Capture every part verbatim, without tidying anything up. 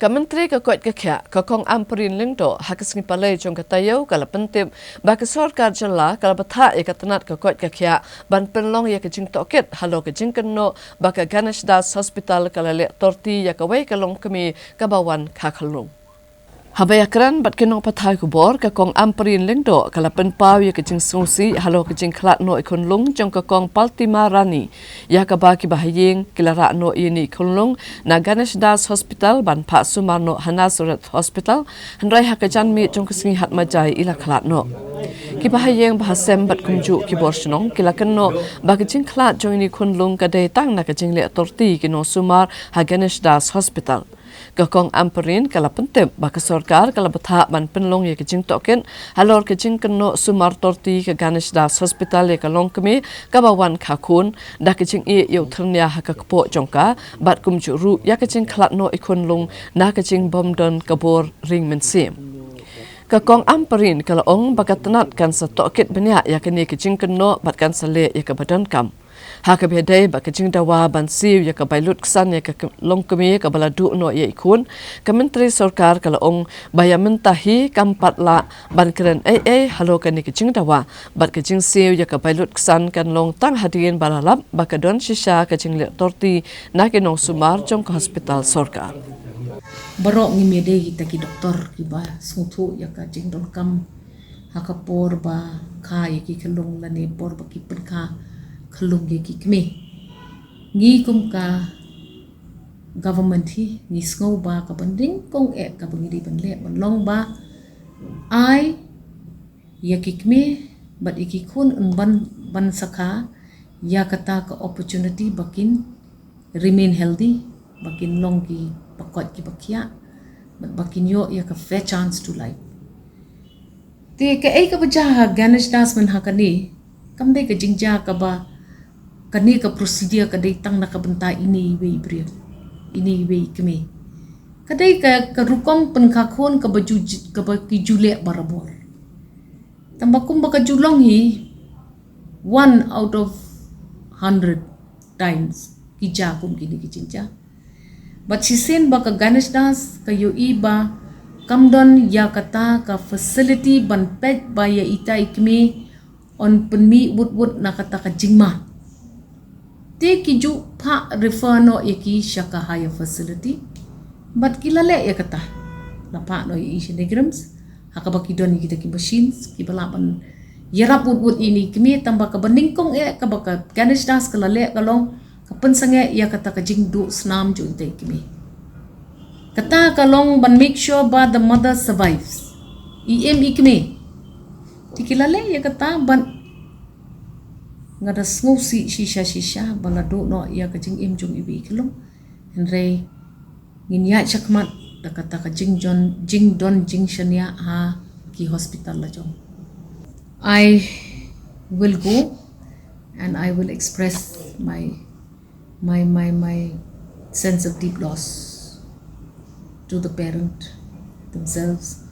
Ka Myntri ka koit ka khiah, ka Kong Ampareen Lyngdoh, ha ka sngi Palei jong ka taïew ka la pyntip ba ka sorkar jylla ka la bthah ïa ka tnat ka koit ka khiah ban pynlong ïa ka jingtohkit halor ka jingkynnoh ba ka Ganesh Das Hospital ka la leh torti ïa kawei ka longkmie kaba wan kha khyllung. Haba ïakren bad ki nongpathai khubor, ka Kong Ampareen Lyngdoh ka la pynpaw ïa ka jingsngewsih halor ka jingkhlad noh i khunlung jong ka Kong Paltima Rani, ïa kaba ki bahaïing ki la rah noh ïa ine i khunlung na Ganesh Das Hospital ban phah sumar noh ha Nazareth Hospital, hynrei ha ka janmiet jong ka sngi Hatmajai i la khlad noh. Ki bahaïing, bahasem bad kumjuh ki bor shnong ki la kynnoh ba ka jingkhlad jong ine i khunlung ka dei tang na ka jingleh torti ki nongsumar ha Ganesh Das Hospital. Ka Kong Ampareen ka la pyntip ba ka sorkar ka la bthah ban pynlong ïa ka jingtohkit halor ka jingkynnoh sumar torti ka Ganesh Das Hospital ïa ka longkmie kaba wan kha khun, da ka jingïeh ïa u thyrnia ha ka kpoh jong ka, bad kumjuh ruh ïa ka jingkhlad noh i khunlung na ka jingbym don ka bor ring mynsiem. Ka Kong Ampareen ka la ong ba ka tnat kan sa tohkit bniah ïa kane ka jingkynnoh bad kan sa leh ïa kaba donkam. Ha kaba ïadei bad ka jingdawa ban siew ïa ka bai lut ksan ïa ka k-, longkmie kaba la duh noh ïa i khun, ka Myntri Sorkar ka la ong ba ïa mynta hi kam pat lah ban kren ei ei halor kane ka jingdawa, bad ka jingsiew ïa ka bai lut ksan kan long tang hadien ba la lap ba ka don shisha ka jingleh torti na ki nongsumar jong ka hospital sorkar. Baroh ngim ïadei kita ki doktor kiba sngewthuh ïa ka jingdonkam ha ka por ba kha ïa ki khyllung lane por ba ki pynkha khyllung ïa ki kmie. Ngi kum ka government hi, ngi sngew ba kaba nyngkong eh kaba ngi dei ban leh ban long ba ai ïa ki kmie bad ïa ki khun un ban, ban sa kha ïa kata ka opportunity ba kin remain healthy, ba kin long kiba koit kiba khiah, bad ba kin ïoh ïa ka fair chance to life. Te kaei kaba jia ha Ganesh Das mynta ha kane, kam dei ka jingjia kaba, kane ka procedure ka dei tang na ka bynta ine iwei i briew, ine iwei i kmie. Ka dei ka, ka rukom pynkha khun kaba ju, kaba ki ju leh barabor. Tangba kumba ka ju long hi, one out of hundred times ki jia kum kine ki jingjia. Bad shisien ba ka Ganesh Das ka ïohi ba kam don ïa kata ka facility ban peit ba ïa ita i kmie yn pynmih wut wut na kata ka jingma. Te ki ju phah refer noh ïa ki sha ka higher facility. Bad ki la leh ïa kata. La phah noh ïa i sha NEIGRIHMS. Ha kaba ki don ïa kita ki machines, kiba lah ban ïarap wut wut ïa ine i kmie, tangba kaba nyngkong eh, kaba ka Ganesh Das ka la leh ka long, ka pynsangeh ïa kata ka jingduh snam jong ita i kmie. Kata ka long ban make sure ba the mother survives. I im i kmie. Te ki la leh ïa kata bad nga da sngewsih shisha shisha ba la duh noh ïa ka jingim jong iwei i khyllung. Hynrei ngin ïaid shakhmat da kata ka jingdon, jingdon jingshaniah ha ki hospital la jong. I will go and I will express my, my, my, my sense of deep loss to the parent themselves.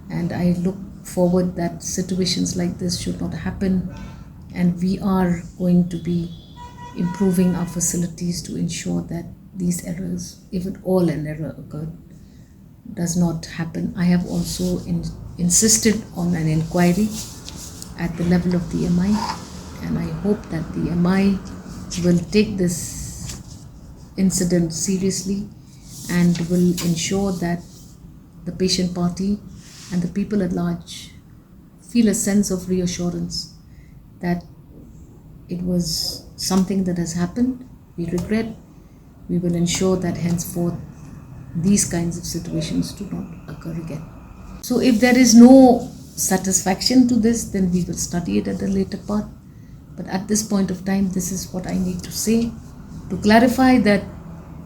And I look forward that situations like this should not happen. And we are going to be improving our facilities to ensure that these errors, if at all an error occurred, does not happen. I have also in-, insisted on an inquiry at the level of the M I, and I hope that the M I will take this incident seriously and will ensure that the patient party and the people at large feel a sense of reassurance that it was something that has happened. We regret. We will ensure that henceforth these kinds of situations do not occur again. So if there is no satisfaction to this, then we will study it at a later part. But at this point of time, this is what I need to say. To clarify that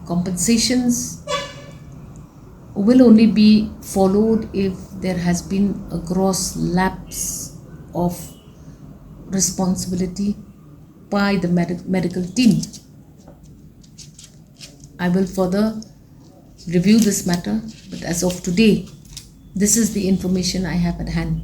compensations will only be followed if there has been a gross lapse of responsibility by the medi-, medical team. I will further review this matter, but as of today, this is the information I have at hand.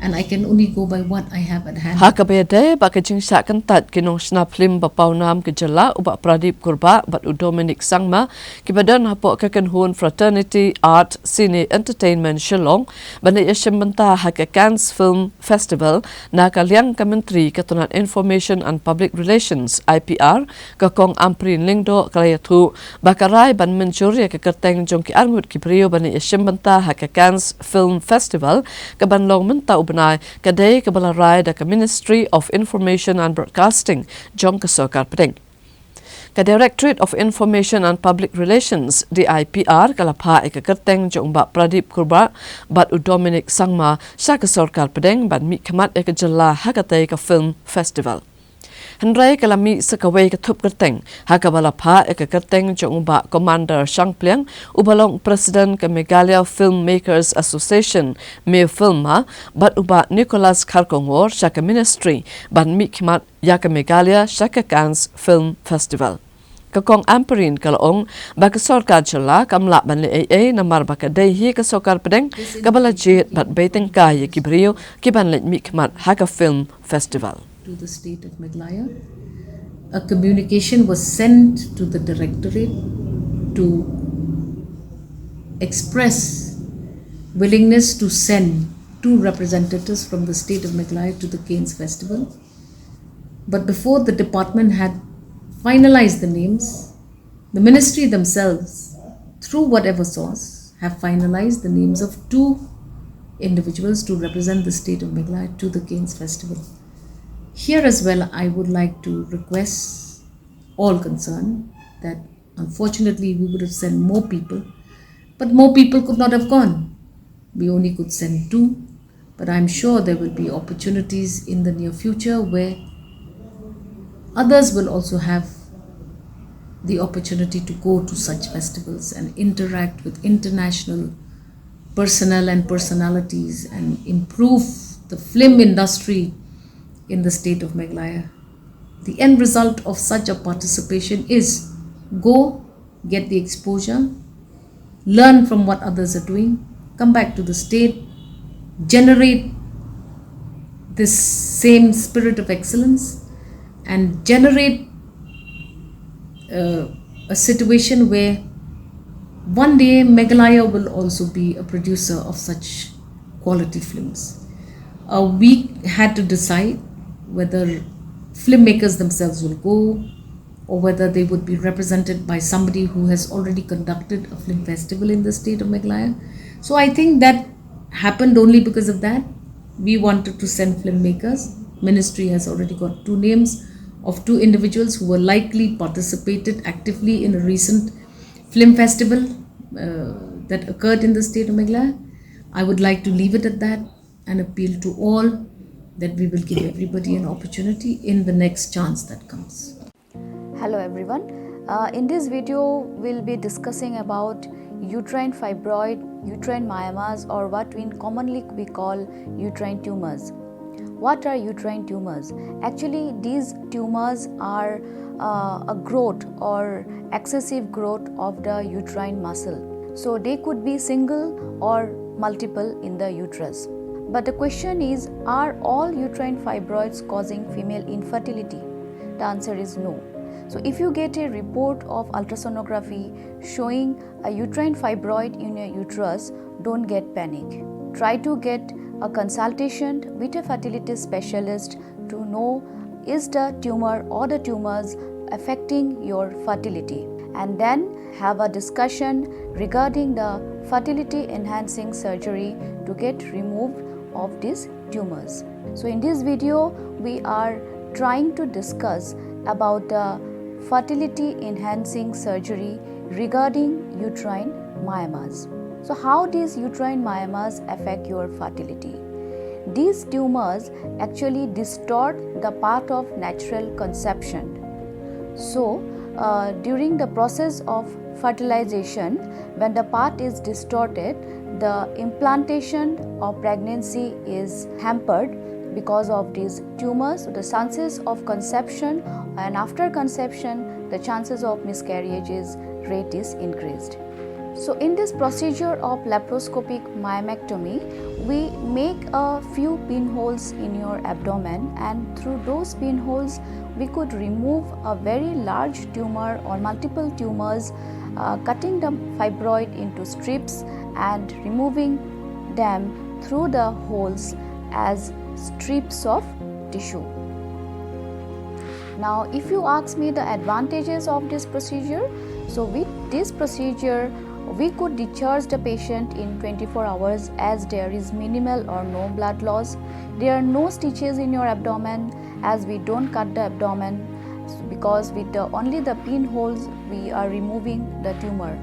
And I can only go by what I have at hand. Ha kaba ïadei bad ka jingshah kyntait ki nongshna phlim ba pawnam ka jylla u Bah Pradip Kurbah bad u Dominic Sangma kiba don hapoh ka kynhun Fraternity Art Cine Entertainment Shillong ban ïashim bynta ha ka Cannes Film Festival na ka liang ka Myntri ka tnat Information and Public Relations, I P R, ka Kong Ampareen Lyngdoh ka la ïathuh ba ka rai ban mynjur ïa ka kyrteng jong ki arngut ki briew ban ïashim bynta ha ka Cannes Film Festival ka ban long mynta u bnai ka dei kaba la rai da ka Ministry of Information and Broadcasting jong ka sorkar pdeng. Ka Directorate of Information and Public Relations, D I P R, ka la phah ïa ka kyrteng jong u Bah Pradip Kurbah bad u Dominic Sangma sha ka sorkar pdeng ban mihkhmat ïa ka jylla ha katei ka film festival. Hynrei ka la mih sa kawei ka thup kyrteng ha kaba la phah ïa ka kyrteng jong u Bah Commander Shangpliang uba long President ka Meghalaya Filmmakers Association, MeFILMA, bad u Bah Nicholas Kharkongor sha ka Ministry ban mihkhmat ïa ka Meghalaya sha ka Cannes Film Festival. Ka Kong Ampareen ka la ong ba ka sorkar jylla kam lah ban leh ei ei namar ba ka dei hi ka sorkar pdeng kaba la jied bad bei tyngkai ïa ki briew ki ban leit mihkhmat ha ka film festival. To the state of Meghalaya. A communication was sent to the directorate to express willingness to send two representatives from the state of Meghalaya to the Cannes Festival. But before the department had finalized the names, the ministry themselves, through whatever source, have finalized the names of two individuals to represent the state of Meghalaya to the Cannes Festival. Here as well, I would like to request all concerned that unfortunately we would have sent more people, but more people could not have gone. We only could send two, but I'm sure there will be opportunities in the near future where others will also have the opportunity to go to such festivals and interact with international personnel and personalities and improve the film industry in the state of Meghalaya. The end result of such a participation is go get the exposure, learn from what others are doing, come back to the state, generate this same spirit of excellence, and generate uh, a situation where one day Meghalaya will also be a producer of such quality films. Uh, we had to decide whether filmmakers themselves will go or whether they would be represented by somebody who has already conducted a film festival in the state of Meghalaya. So I think that happened only because of that. We wanted to send filmmakers. Ministry has already got two names of two individuals who were likely participated actively in a recent film festival uh, that occurred in the state of Meghalaya. I would like to leave it at that and appeal to all that we will give everybody an opportunity in the next chance that comes. Hello everyone. Uh, in this video, we'll be discussing about uterine fibroid, uterine myomas, or what we commonly we call uterine tumors. What are uterine tumors? Actually, these tumors are uh, a growth or excessive growth of the uterine muscle. So they could be single or multiple in the uterus. But the question is, are all uterine fibroids causing female infertility? The answer is no. So if you get a report of ultrasonography showing a uterine fibroid in your uterus, don't get panic. Try to get a consultation with a fertility specialist to know is the tumor or the tumors affecting your fertility, and then have a discussion regarding the fertility enhancing surgery to get removed of these tumors. So in this video, we are trying to discuss about the fertility enhancing surgery regarding uterine myomas. So how these uterine myomas affect your fertility? These tumors actually distort the path of natural conception. So uh, during the process of fertilization, when the path is distorted, the implantation of pregnancy is hampered because of these tumors. The chances of conception and after conception, the chances of miscarriages rate is increased. So in this procedure of laparoscopic myomectomy, we make a few pinholes in your abdomen, and through those pinholes, we could remove a very large tumor or multiple tumors, uh, cutting the fibroid into strips and removing them through the holes as strips of tissue. Now, if you ask me the advantages of this procedure, so with this procedure, we could discharge the patient in twenty-four hours, as there is minimal or no blood loss. There are no stitches in your abdomen, as we don't cut the abdomen, because with the only the pinholes we are removing the tumor.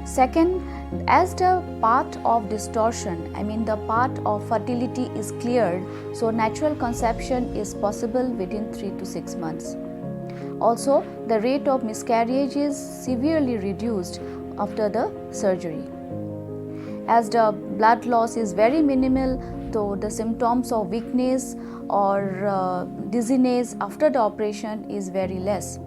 Second, as the path of distortion, I mean the path of fertility, is cleared, so natural conception is possible within three to six months. Also, the rate of miscarriage is severely reduced after the surgery, as the blood loss is very minimal, though the symptoms of weakness or uh, dizziness after the operation is very less.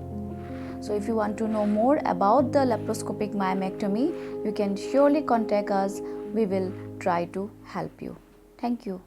So if you want to know more about the laparoscopic myomectomy, you can surely contact us. We will try to help you. Thank you.